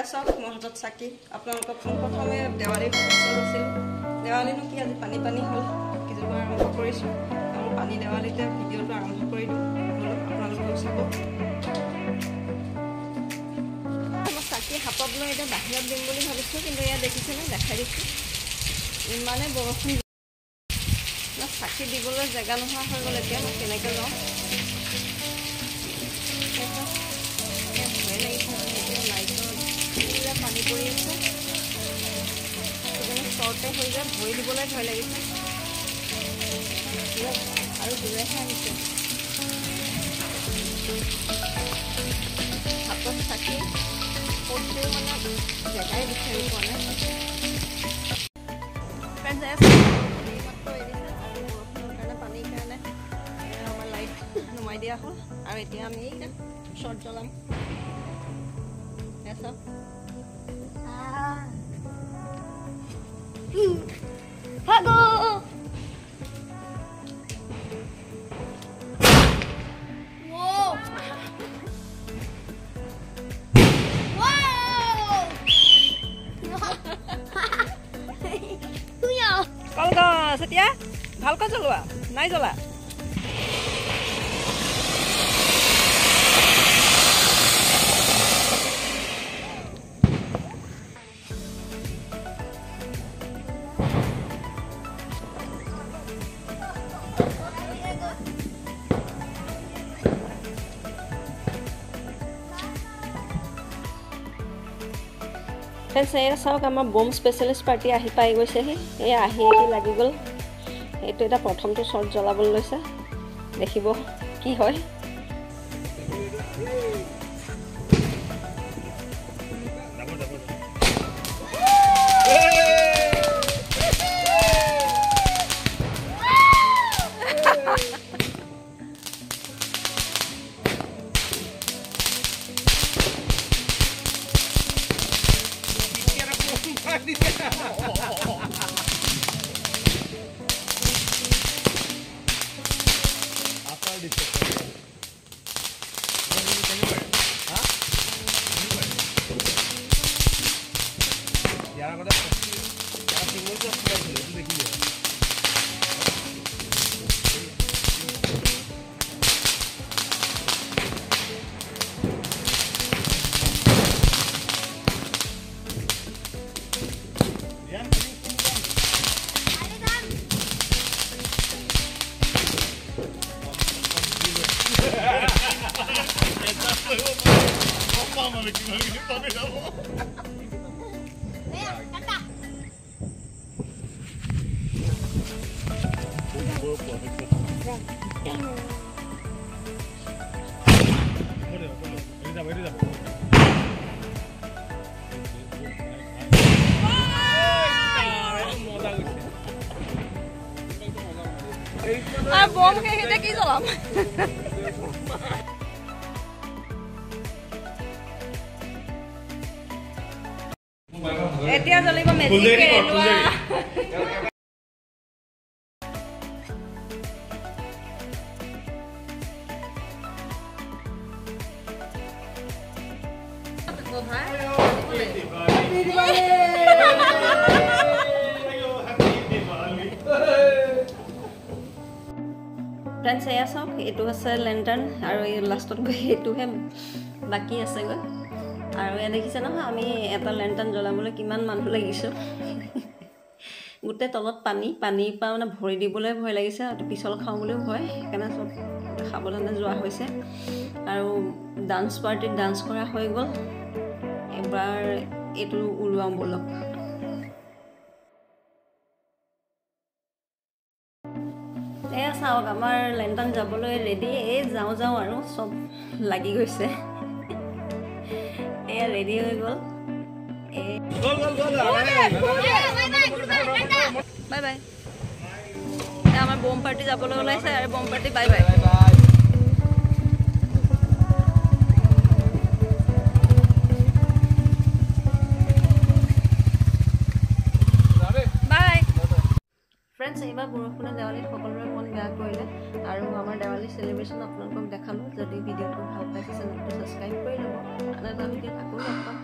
এয়া চাওক মোৰ হাতত চাকি। আপোনালোকক পোনপ্ৰথমে দেৱালীৰ শুভেচ্ছা যাচিলোঁ। দেৱালীনো কি, আজি পানী পানী হ'ল, কিজোপা আৰম্ভ কৰিছোঁ আৰু পানী দেৱালীতে ভিডিঅ'টো আৰম্ভ কৰি দিওঁ বোলো, আপোনালোকেও চাব। মই চাকি হাতত লৈ এতিয়া বাহিৰত দিম বুলি ভাবিছোঁ, কিন্তু ইয়াত দেখিছেনে, দেখাই দিছোঁ, ইমানে বৰষুণ চাকি দিবলৈ জেগা নোহোৱা হৈ গ'ল। এতিয়া মই কেনেকৈ লওঁ, ভয় লাগিছে মানে। এতিয়া লাইটত পূৰা পানী পৰি আছে, সেইকাৰণে শ্বৰ্টে হৈ যায়, ভৰি দিবলৈ ভয় লাগিছে আৰু দূৰেহে আহিছে। হাতত চাকি ক'তো মানে জেগাই বিচাৰি পোৱা নাই। এইমাত্ৰ এৰিছে আৰু বৰষুণৰ কাৰণে, পানীৰ কাৰণে আমাৰ লাইট নুমাই দিয়া হ'ল। আৰু এতিয়া আমি শ্বৰ্ট জ্বলাম। চাওক কলগছ এতিয়া ভালকৈ জ্বলোৱা নাই, জ্বলা। ফ্ৰেণ্ডছ, এয়া চাওক আমাৰ বম স্পেচিয়েলিষ্ট পাৰ্টি আহি পাই গৈছেহি। এয়া আহি আহি লাগি গ'ল। এইটো এটা প্ৰথমটো শ্বৰ্ট জ্বলাবলৈ লৈছে, দেখিব কি হয়। বম শেষ, কি জ্বলাম? এতিয়া জ্বলিব মেজিক। ফ্ৰেণ্ডছ, এয়া চাওক, এইটো আছে লেণ্টাৰ্ণ আৰু এই লাষ্টত গৈ এইটোহে বাকী আছেগৈ। আৰু এয়া দেখিছে নহয়, আমি এটা লেণ্টাৰ্ণ জ্বলাবলৈ কিমান মানুহ লাগিছোঁ। গোটেই তলত পানী, পানীৰ পৰা মানে ভৰি দিবলৈ ভয় লাগিছে আৰু পিছল খাওঁ বুলিও ভয়, সেইকাৰণে চব সাৱধানে যোৱা হৈছে। আৰু ডান্স পাৰ্টিত ডান্স কৰা হৈ গ'ল। এবাৰ এইটো উৰুৱাওঁ ব'লক। এয়া চাওক, আমাৰ লেণ্টাৰ্ণ যাবলৈ ৰেডি। এই যাওঁ যাওঁ আৰু চব লাগি গৈছে। এয়া ৰেডি হৈ গ'ল। Bye bye. আমাৰ বম পাৰ্টি যাবলৈ ওলাইছে আৰু bomb party bye bye. Bye friends, এইবাৰ বৰষুণে দেৱালীত সকলোৰে মন বেয়া কৰিলে আৰু আমাৰ দেৱালী চেলিব্ৰেশ্যন আপোনালোকক দেখালোঁ। যদি ভিডিঅ'টো ভাল পাইছে, চেনেলটো ছাবস্ক্ৰাইব কৰি ল'ব। আন এটা ভিডিঅ'ত আকৌ লগ পাম।